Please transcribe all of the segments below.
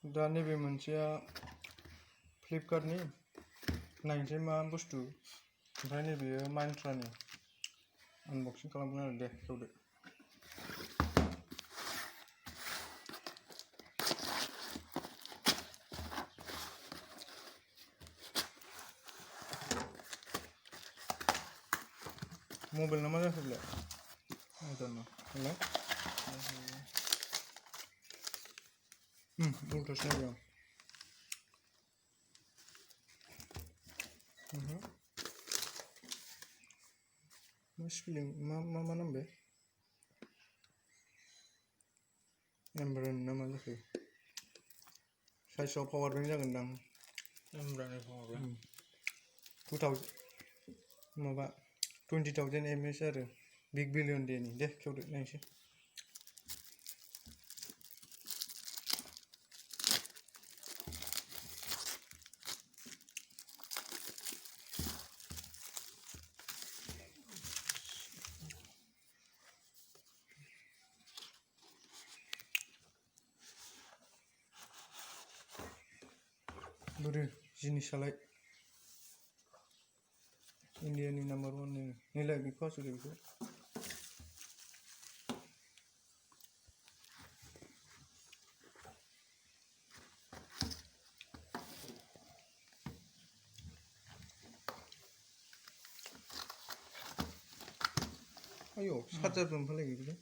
दा नैबे मोनसेया फ्लिपकार्टनि नायनोसै मा बुस्थु ओमफ्राय नैबेयो माइन्ट्रानि आनबक्सिं खालामगोन आरो दे खेवदो मबाइल ना मा जाखो बेलाय मोजां हेल' उल्टासो नायदों आं मा स्पेलिं मा नाम बे एमब्रेन ना मा जाखो साइजआव पावार बेंक जागोनदां एमब्रेन पावार बेंक 2000 माबा 20,000 mAh आरो बिग बिलियन डेनि दे खेवदो नायनोसै बोरो जिनिसालाय इन्डियानि नाम्बार 1 नैलाय बेखौ हास'दो बेखौ आयौ चार्जारबो मोनफालायो बेखौ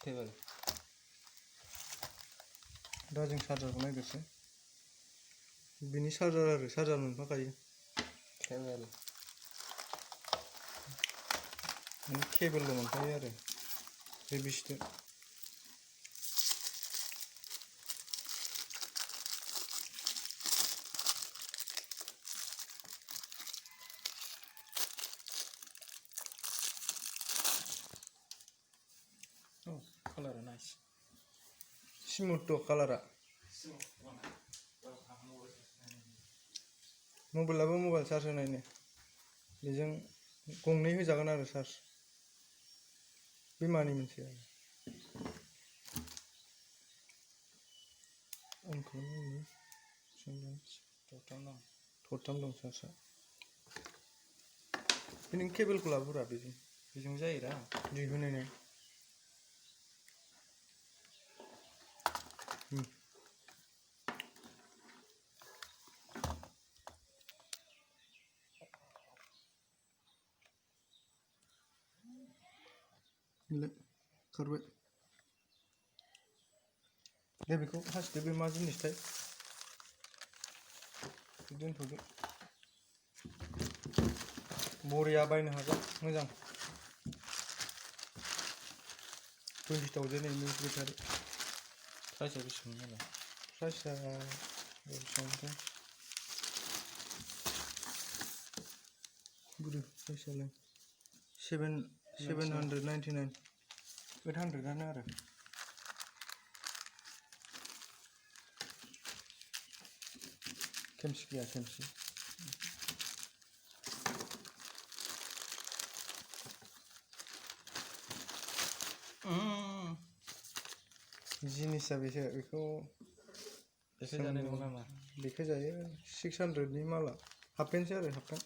केबोल दा जों चार्जारखौ नायग्रोसै बिनि चार्जार मोनफाखायो केबोल माने केबोलल' मोनफायो आरो बे बिसदो कालारा नाइस स्मुथ कालारा मबाइलाबो मबाइल चार्ज होनायनि बेजों गंनै होजागोन आरो चार्ज बे मानि मोनसे अन खालामनायनि थरथाम दं चार्जआ बे नों केबोलखौ लाबोरा बेजों जायोरा दिहुननाय खारबाय दे बेखौ हासदो बे मा जिनिसथाय दोनथ'दो बरिया बायनो हागोन मोजां 20,000 mAh बेटारि प्राइसआ बेसेबां जाबाय प्राइसआ बेसेबां बोरो प्राइसआलाय 799 800 आरो खेमसि गैया खेमसि जिनिसा बेखौ देखायजानाय नङा नामा देखायजायो 600 नि माला हाफ पेन्टसो आरो हाफ पेन्ट